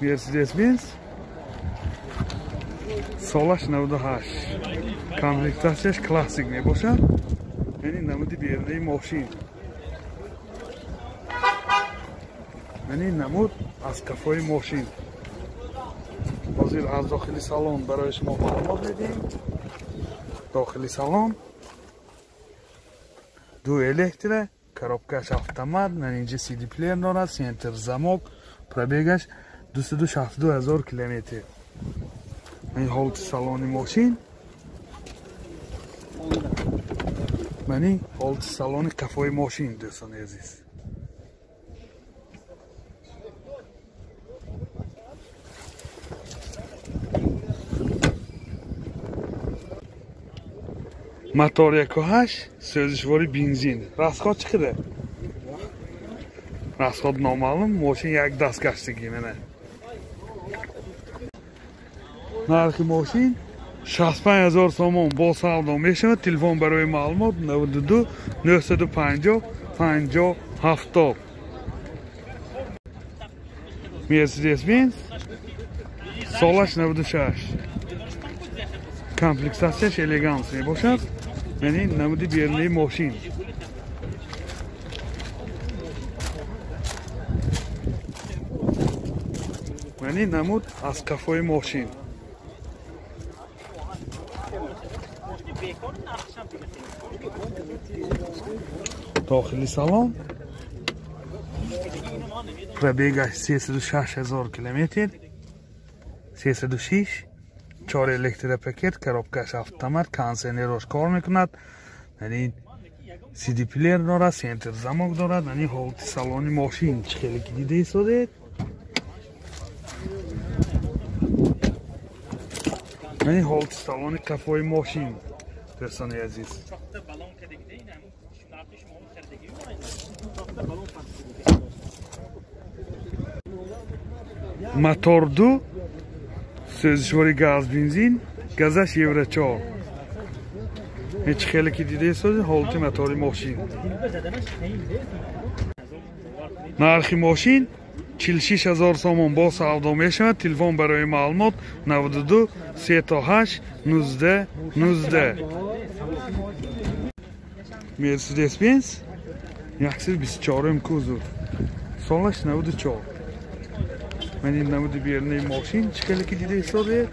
Mercedes-Benz солаш 98, комплектатсияш классик мебошад. Яъне намуди берунаи мошин. Яъне намуд аз кафои мошин. Ҳозир аз дохили салон барои шумо маълумот медиҳем. Дохили салон ду электро, коробкаш автомат, инҷа CD плеер дорад, центр замок, пробегаш 262 ҳазор километр. Ин ҳолати салони мошин. Мани ҳолати салони кафои мошин, дӯстони азиз. Мотор 1.8, сӯзишвори бензин. Расход чӣ қадар? Расход номаълум, мошин як даст гаштагӣ мана. Нархи мошин 65 ҳазор сомон бо савдо мешавад. Телефон барои маълумот 92 950 50 70. Mercedes-Benz солаш 96, комплектатсияш элеганс мебошад. Яъне намуди берунаи мошин. Яъне намуд аз кафои мошин. Дохили салон пробегаш 306 ҳазор километр, 306, 4 электропакет, коробкаш автомат, кондиционерош кор мекунад. Яъне CD плеер дорад, центр замок дорад. Яъне ҳолати салони мошин чӣ хеле ки дида истодед. Яъне ҳолати салони кафои мошин, дӯстони азиз. Мотор 2, сӯзишвори газ бензин, газаш евро 4. Ҳеҷ хеле ки дида истодед ҳолати мотори мошин. Нархи мошин 46 ҳазор сомон бо савдо мешавад. Телефон барои маълумот 92 38 19 19. Mercedes-Benz 124 кузов, солаш 94. Ман ин намуди берунаи мошин чӣ хеле ки дида истодед.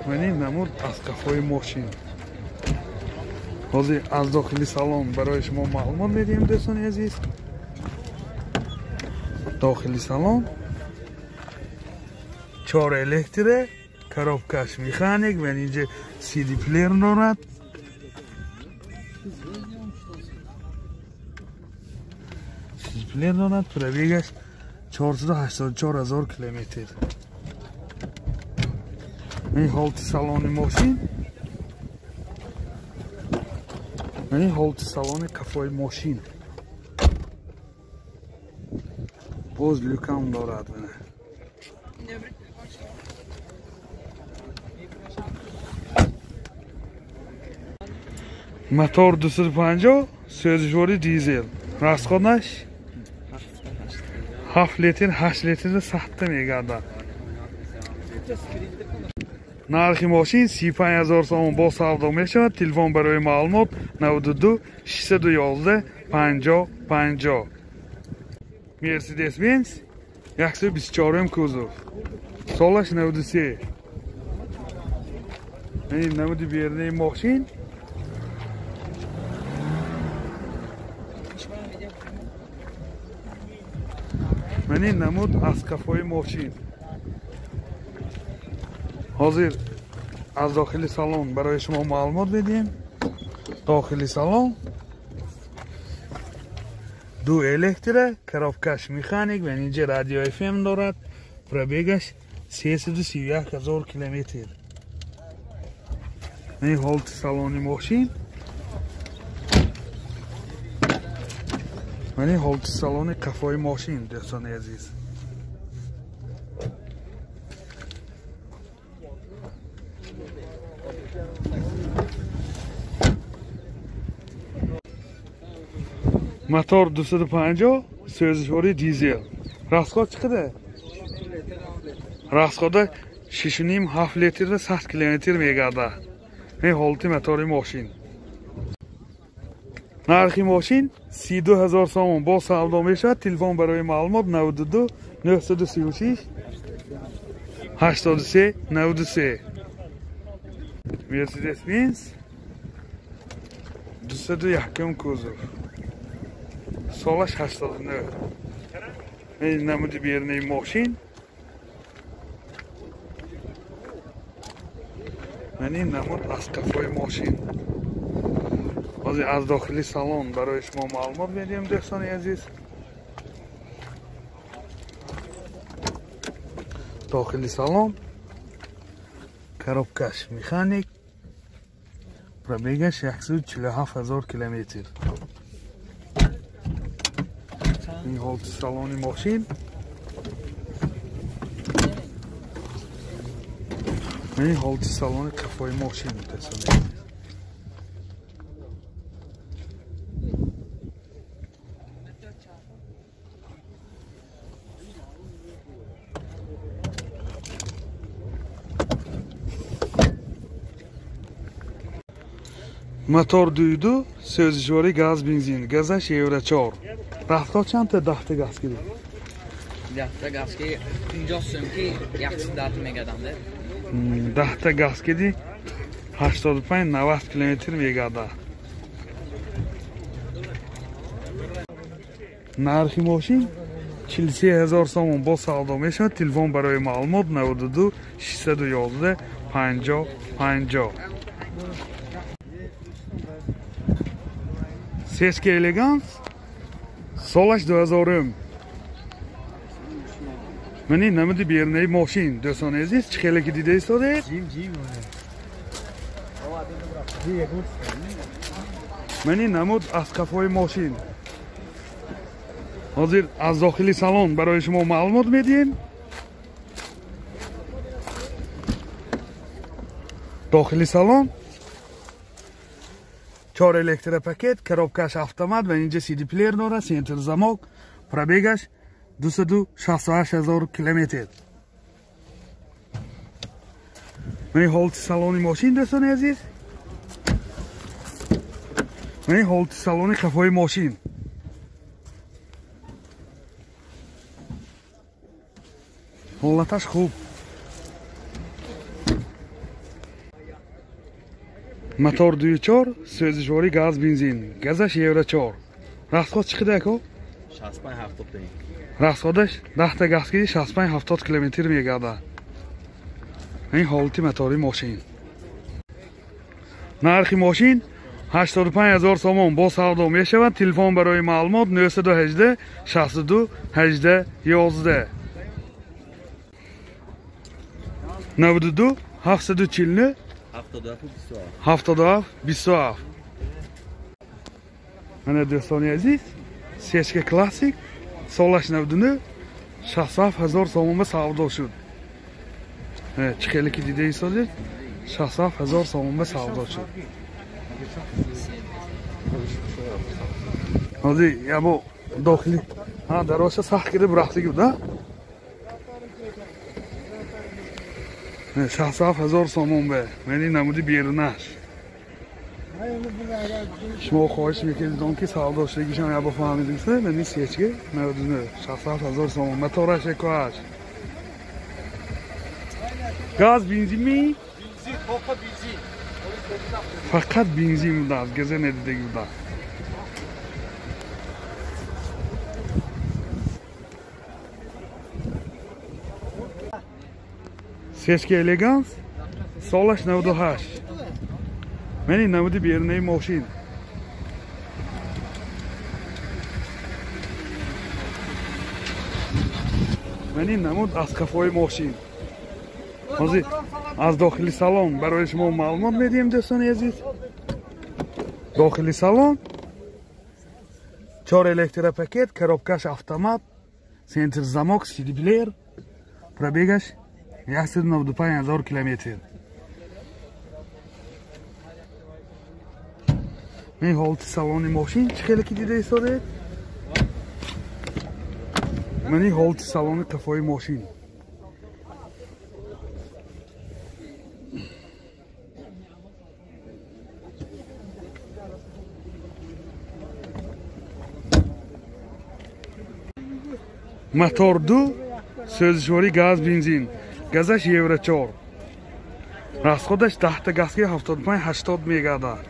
Ман ин намуд аз кафои мошин. Ҳозир аз дохили салон барои шумо маълумот медиҳем, дӯстони азиз. Дохили салон 4 электро, коробкаш механик, ва инҷа CD плеер дорад. CD плеер дорад, пробегаш 484 ҳазор километр. Ин ҳолати салони мошин. Ин ҳолати салони кафои мошин. Боз люкам дорад. Мотор 250, сӯзишвори дизел. Расходаш 7 литр, 8 литр сахта мегардад. Нархи мошин 35 ҳазор сомон бо савдо мешавад. Телефон барои маълумот 92 611 50 50. Mercedes-Benz 124 кузов, солаш 93. Ин намуди берунаи мошин. Ман ин намуд аз кафои мошин. Ҳозир аз дохили салон барои шумо маълумот медиҳем. Дохили салон ду электро, коробкаш механик, ва инҷа радио FM дорад. Пробегаш 331 ҳазор километр. Ин ҳолати салони мошин. Ман ин ҳолати салони кафои мошин, дӯстони азиз. Мотор 250, сӯзишвории дизел. Расход чӣ қадар? Расхода 6,5-7 литрда 100 километр мегардад. Ин ҳолати мотори мошин. Нархи мошин 32 ҳазор сомон бо савдо мешавад. Телефон барои маълумот 92 936 83 93. Mercedes Benz 201 кузов. Солаш 89. Ин намуди берунаи мошин. Ин намуд аз қафои мошин. Ҳозир аз дохили салон барои шумо маълумот медиҳем, дӯстони азиз. Дохили салон коробкаш механик, пробегаш 147 ҳазор километр. Ин ҳолати салони мошин. Ин ҳолати салони қафои мошин, дӯстони азиз. Мотор 2.2, сӯзишвории газ бензин, газаш евро 4. Расход чандта даҳта газ киди? Даҳта газ ки 50 сом ки 110 мегарданд. Даҳта газ киди 85-90 километр мегардад. Нархи мошин 43 ҳазор сомон бо савдо мешавад. Телефон барои маълумот 92 611 50 50. Сески Элеганс, солаш 2000. Мани намуди берунаи мошин, дӯстони азиз, чӣ хеле ки дида истодед? Мани намуд аз қафои мошин. Ҳозир аз дохили салон барои шумо маълумот медиҳем. Дохили салон 4 электропакет, коробкаш автомат ва инҷа CD плеер дорад, центр замок, пробегаш 268 ҳазор километр. Мани ҳолати салони мошин, дӯстони азиз. Мани ҳолати салони қафои мошин. Ҳолаташ хуб. Мотор 2.4, сӯзишвории газ бензин, газаш евро 4. Расход чӣ қадар ако? 65-70. Расходаш 10та газ киди 65-70 километр мегардад. Ин ҳолати мотори мошин. Нархи мошин 85 ҳазор сомон бо савдо мешавад. Телефон барои маълумот 918 62 18 11. 92 749 77 27. Мана дӯстони азиз, Сечка Классик солаш 99 67 ҳазор сомон ба савдо шуд. Чӣ хеле ки дида истодед, 67 ҳазор сомон ба савдо шуд. Ҳозир ябо дохили дароша сахт кида бурафтаги буд, а? 67 ҳазор сомон бе. Мани намуди берунаш. Шумо хоҳиш мекардидон ки савдо шудагишам ябо фаҳмидимса, мани сечка 99 67 ҳазор сомон. Мотораш 1.8. Газ бензин ми? Фақат бензин будааст, газа надидаги будааст. Сечка Элеганс, солаш 98. Мани намуди берунаи мошин. Мани намуд аз қафои мошин. Ҳозир аз дохили салон барои шумо маълумот медиҳем, дӯстони азиз. Дохили салон 4 электропакет, коробкаш автомат, центр замок, CD плеер, пробегаш 195 ҳазор километр. Ин ҳолати салони мошин чӣ хеле ки дида истодед? Мани ҳолати салони қафои мошин. Мотор 2, сӯзишворӣ газ бензин. Газаш евро 4. Расходаш 10 та газки 75-80 мегардад.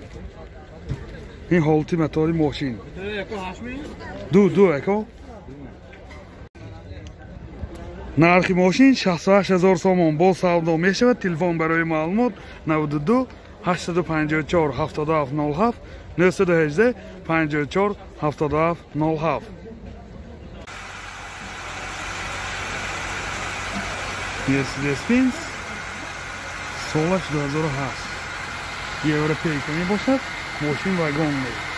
Ин ҳолати мотори мошин. Ду ако. Нархи мошин 68 000 сомон. Бо савдо мешавад. Телефон барои маълумот 92 854 77 07 918 54 77 07. Mercedes-Benz солаш 2007 европейка мебошад. Мошин вагон мебошад.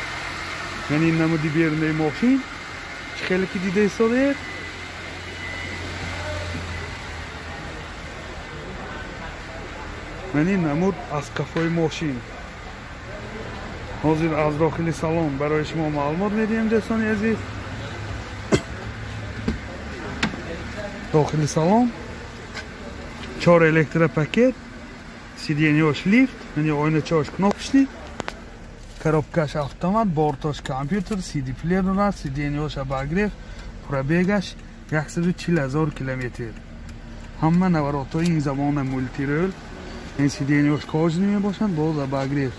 Яъне намуди берунаи мошин чӣ хеле ки дида истодаед. Яъне намуд аз қафои мошин. Ҳозир аз дохили салон барои шумо маълумот медиҳем, дӯстони азиз. Дохили салон 4 электропакет, сиденьёш лифт, яъне ойначаош кнопочный, коробкаш автомат, бортош компютер, CD плеер дорад, сиденьёш обогрев, пробегаш 140 000 километр. Ҳама наворотҳои ин замона мултирол, ин сиденьёш кожаный мебошанд, боз обогрев.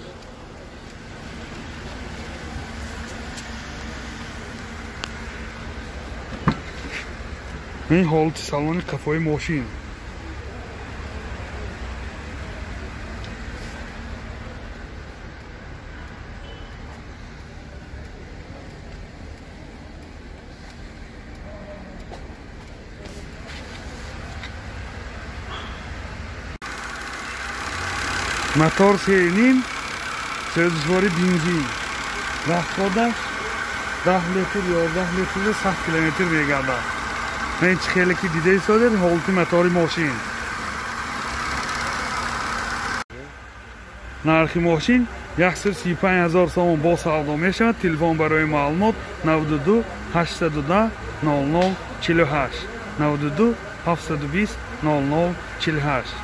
Ин ҳолати салони қафои мошин. Мотор 3,5, сӯзишворӣ бензин. Расходаш 10 литр, 11 литр, 100 километр мегардад. Ин чӣ хеле ки дида истодед ҳолати мотори мошин. Нархи мошин 135 000 сомон. Бо савдо мешавад. Телефон барои маълумот 92 810 00 48 92 720 00 48.